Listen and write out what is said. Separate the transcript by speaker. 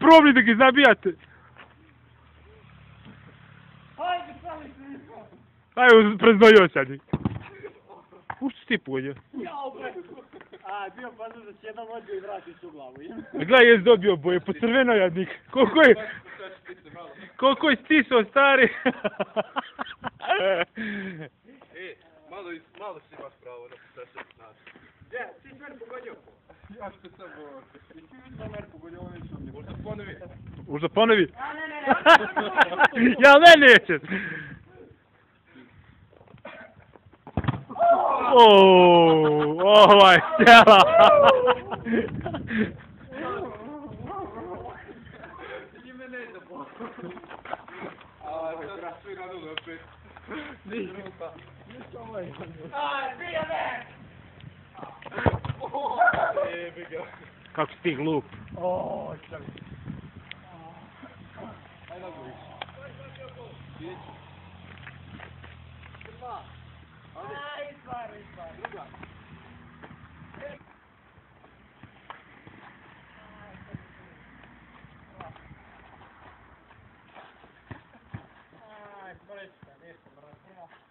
Speaker 1: Probaj da ga zabijate.
Speaker 2: Hajde, pravi se nismo.
Speaker 1: Ajde, preznojio sad. U što si ti pogodio?
Speaker 2: Jao, bre. A, bio pazno da će jedan odbio i vratiš u glavu.
Speaker 1: Gledaj, jes dobio boje, po crveno jadnik. Koliko je stisao, stari.
Speaker 3: Malo si imaš pravo na potrešati nas.
Speaker 2: Gdje, ti si meni pogodio?
Speaker 3: Ja što sam govorio. I ti vidim da meni pogodio, ovo neću ovdje. Možda ponovi.
Speaker 1: Možda ponovi.
Speaker 2: A, ne.
Speaker 1: Ja ne nećeš. Ovaj stjela.
Speaker 3: Ti me ne ide bo. A, sad svi na nulu opet. Ništa.
Speaker 2: Aj, bija me!
Speaker 3: Jebi ga.
Speaker 1: Kako si ti glup.
Speaker 2: Čavi.
Speaker 3: Ajde na goriš. Ideć.
Speaker 2: Aj, stvari.
Speaker 3: Druga.
Speaker 2: Aj, brečka, nešto, brečka.